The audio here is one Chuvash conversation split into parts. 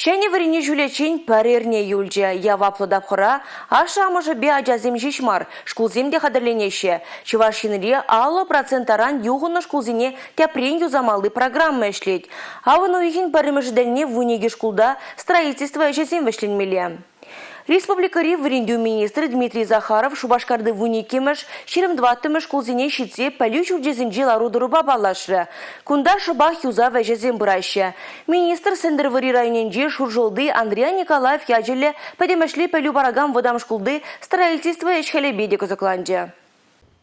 Ҫӗнӗ вӗренӳ ҫулӗччен пӗр эрне юлчӗ. Яваплӑ тапхӑра ашшӗ-амӑшӗпе ачасем ҫеҫ мар, шкулсем те хатӗрленеҫҫӗ. Чӑваш Енре 50% таран юхӑннӑ шкулсене тӗпрен юсамалли программа ӗҫлет. Авӑн уйӑхӗн пӗрремӗш тӗлне 12 шкулта строительство ӗҫӗсем вӗҫленмелле. Республикӑри вӗрентӳ министрӗ Дмитрий Захаров Шупашкарти 12-мӗш, 24-мӗш шкулсене ҫитсе пӗлӳ ҫурчӗсенчи лару-тӑрупа паллашрӗ. Кунта шӑпах юсав ӗҫӗсем пыраҫҫӗ. Министр Сӗнтӗрвӑрри районӗнчи Шуршӑлти Андриян Николаев ячӗллӗ пӗтӗмӗшле пӗлӳ паракан вӑтам шкулти строительство ӗҫ-хӗлӗпе те кӑсӑкланчӗ.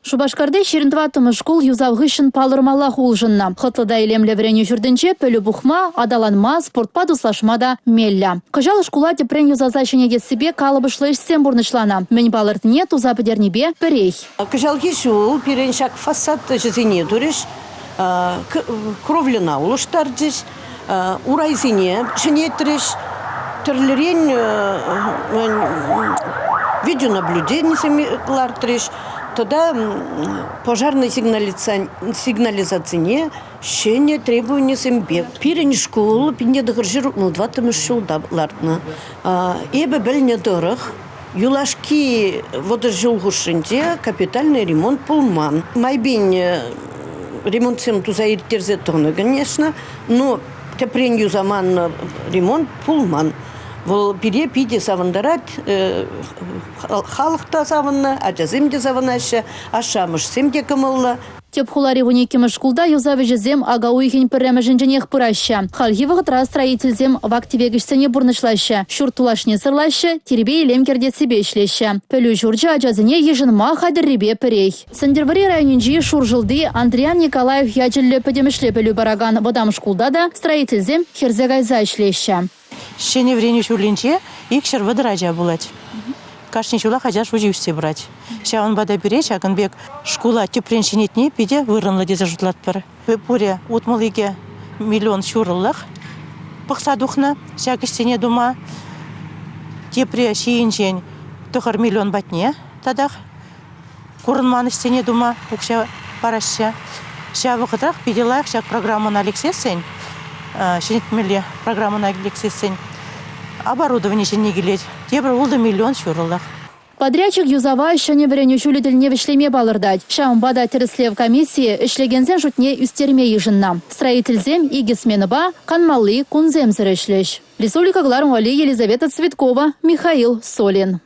Шупашкарти 24-мӗш шкул юсав хыҫҫӑн палӑрмаллах улшӑннӑ. Хӑтлӑ та илемлӗ вӗренӳ ҫуртӗнче пӗлӳ пухма, аталанма, спортпа туслашма та меллӗ. Кӑҫал шкула тӗпрен юсаса ҫӗнетессипе калӑпӑшлӑ ӗҫсем пурнӑҫланӑ. Мӗн палӑртнине туса пӗтернипе пӗрех. Кӑҫалхи ҫул пирӗн ҫак фасад ӗҫӗсене турӗҫ, кровльӑна улӑштарчӗҫ, урайсене ҫӗнетрӗҫ, тӗрлӗрен видеонаблюденисем лартрӗҫ тата пожарнӑй сигнализацине ҫӗнӗ требованисемпе. Пирӗн шкул 1964 ҫулта лартнӑ. Эпӗ пӗлнӗ тӑрӑх, юлашки 30 ҫул хушшинче капитальный ремонт пулман. Майпен ремонтсем туса ирттерсе тӑнӑ, конечно, но тӗпрен юсаман ремонт пулман. Вӑл пире питӗ савӑнтарать. Халӑх та савӑннӑ, ачасем те савӑнаҫҫӗ, ашшӗ-амӑшсем те кӑмӑллӑ. Тӗп хулари 12-мӗш шкулта юсав ӗҫӗсем ака уйӑхӗн пӗрремӗшӗнченех пыраҫҫӗ. Хальхи вӑхӑтра строительсем вак-тӗвек ӗҫсене пурнӑҫлаҫҫӗ, ҫурт тулашне сӑрлаҫҫӗ, тирпей-илем кӗртессипе ӗҫлеҫҫӗ. Пӗлӳ ҫурчӗ ачасене йышӑнма хатӗррипе пӗрех. Сӗнтӗрвӑрри районӗнчи Шуршӑлти Андриян Николаев ячӗллӗ пӗтӗмӗшле пӗлӳ паракан вӑтам шкулта та строительсем хӗрсе кайса ӗҫлеҫҫӗ. Ҫӗнӗ вӗренӳ ҫулӗнче 230 ача пулать. Кашни ҫулах ача шучӗ ӳссе пырать. Ҫавӑнпа та пире ҫакӑн пек шкула тӗпрен ҫӗнетни питӗ вырӑнлӑ тесе шутлатпӑр. Пурӗ 62 миллион ҫурӑллӑх пӑхса тухнӑ ҫак ӗҫсене тума. Тепре ҫийӗнчен 9 миллион патне татах курӑнман ӗҫсене тума укҫа параҫҫӗ. Ҫав вӑхӑтрах питӗ лайӑх ҫак программӑна лексессӗн, ҫӗнетмелле программӑна лексессӗн оборудовани ҫӗнни килет. Тепӗр ултӑ миллион ҫурӑлӑх. Подрядчик юсава ҫӗнӗ вӗренӳ ҫулӗ тӗлне вӗҫлеме палӑртать. Ҫавӑнпа та тӗрӗслев комиссийӗ ӗҫлекенсен шутне ӳстерме йышӑннӑ. Строительсем икӗ сменӑпа канмалли кунсемсӗр ӗҫлӗҫ. Республика кӑларӑм валли Елизавета Цветкова, Михаил Солин.